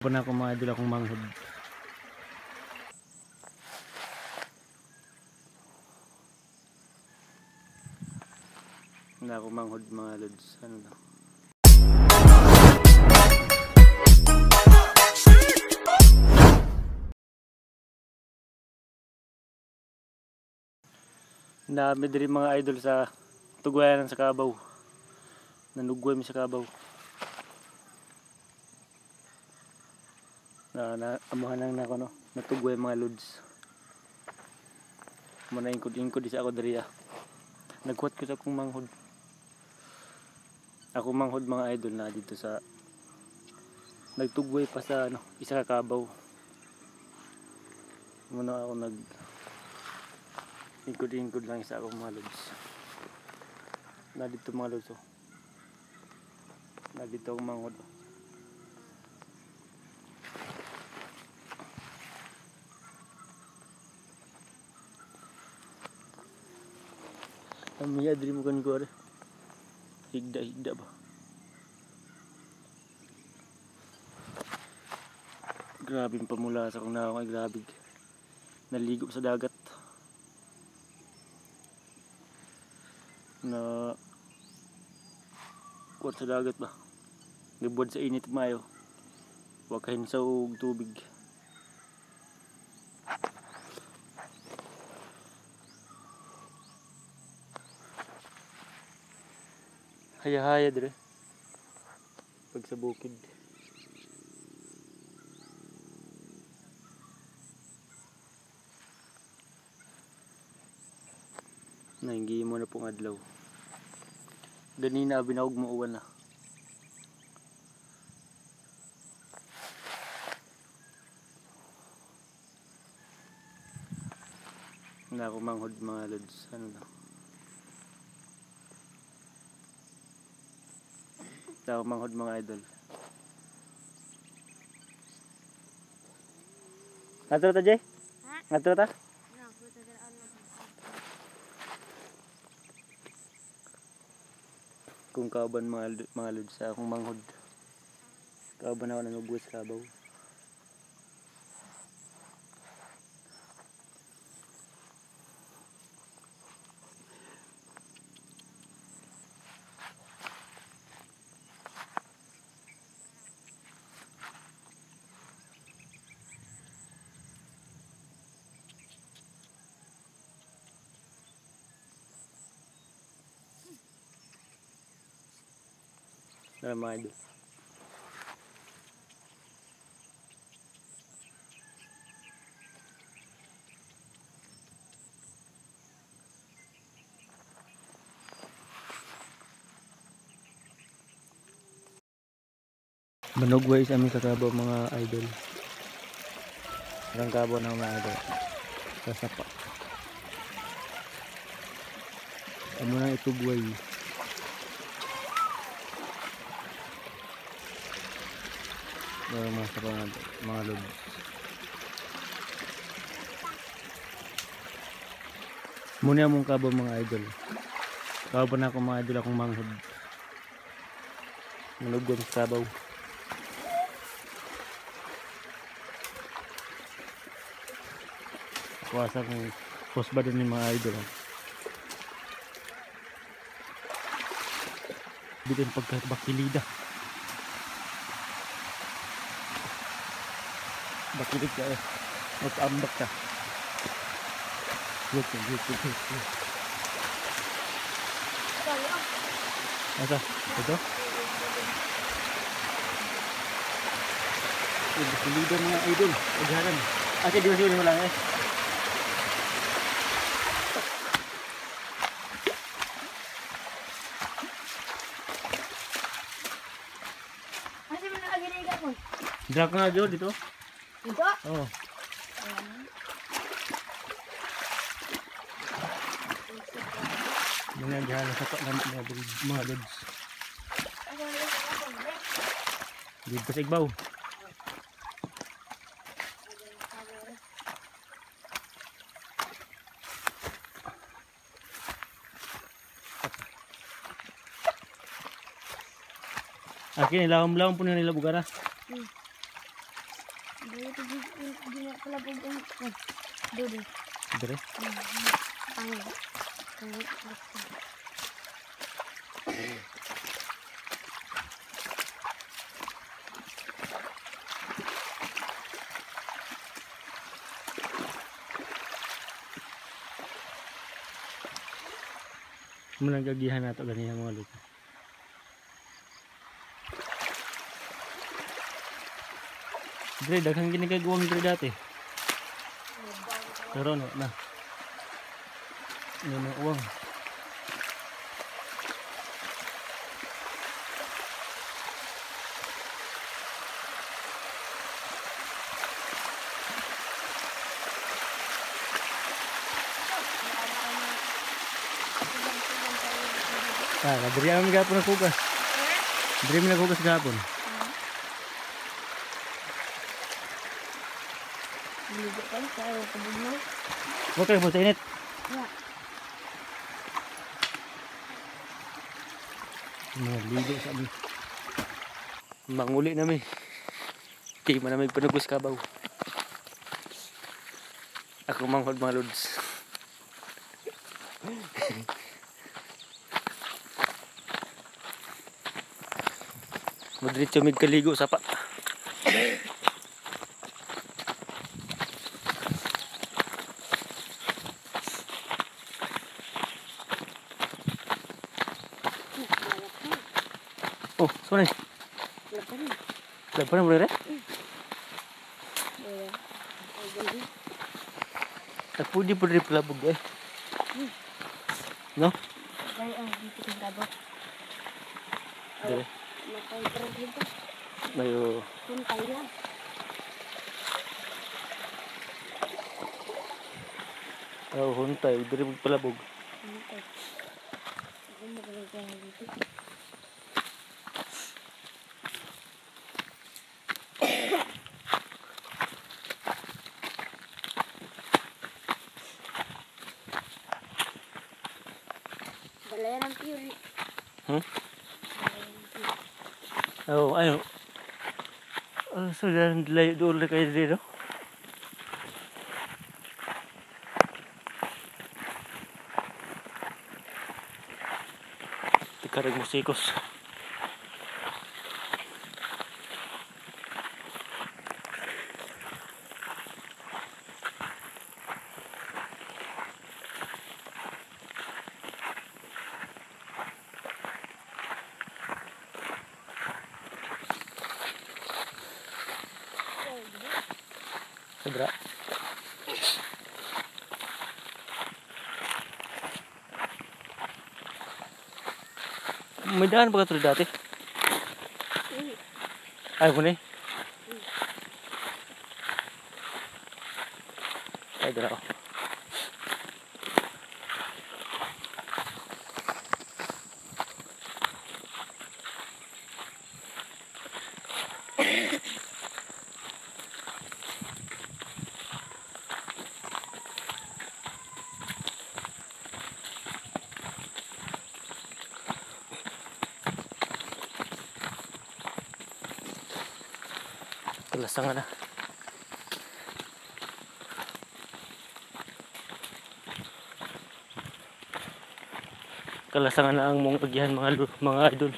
Pa na ako mga idol akong manghod. Wala akong manghod mga lods. Ano na? Nami diri mga idol sa tugwayan sa Kabaw. Nanugway mi sa Kabaw. Na amuhan lang na ako no. Natugway mga lods. Muna ingkod-ingkod sa ako diri ah. Nagkuhat ko sa akong manghod. Ako manghod mga idol na dito sa nagtugway pa sa ano, isa ka kabaw. Muna ako nag ingkod-ingkod lang sa akong mga lods. Na dito mga lods oh. Na dito akong manghod. Amiya diri mo kan ko are. Higda-higda ba. Grabe yung pamula sa kong naong ay grabe. Naligo sa dagat. Na kuwan sa dagat ba. Nagbuwad sa init mayo. Wakahin sa og tubig. Haya-haya dire. Pag sa bukid. Nahingi mo na pong adlaw. Ganina binawag mo uwan na. Wala akong manghod mga lods. Ano na? Wala akong manghod mga idol. Ngadto ta, Jay? Ngadto ta? Kung kauban mga lods sa akong manghod. Kauban ako nangugwas sa kabaw. Tara mga idol. Manugway sa aming kakabaw mga idol. Parang kabaw na mga idol. Sasapa. Amo na itugway. Mga sapa mga lods. Muna mong kabaw mga idol. Kabaw na ako mga idol akong manghod. Manugway sa kabaw. Kuwasa kong post ba din yung mga idol. Dito yung pagkabakilida. Bakilid ka eh. Magkaambak ka. Look, look, look, look. Asa? Ito? Bakilida mga idol. Agharan. Ate, di ba siguro mo lang eh? Asa man nakaginiga ko? Drop na dito dito. Dito? Oo. Mga dyan sa pa mga lods. Dito sa igbaw. Akin, ilawom-lawom po na nila bugara. Dire. Munang gagihan nato ganiha mga luto. Dre, daghang gini kay guwang dre dati. Pero no na. May mga uwang. Ah, diri ang gapon naghugas. Diri mi naghugas gapon. Okay, mo sa init. Mga ligo sa amin. Manguli nami. Kay man nami panugos kabaw. Ako manghod mga lods. Madritso mig kaligo sapa. Oh, sorry. Lapan mo rin? Pwede po rin palabog eh. No? Dere. Mayo. Oh, huntay. Dere palabog. Oh, ano? So, layo doon na kayo dito? Tikarag musikos. Sobra. May daan ba ka dati? Ay, muna eh. Ay, dala ko. Kalasangan na. Kalasangan na ang mong agihan mga idol.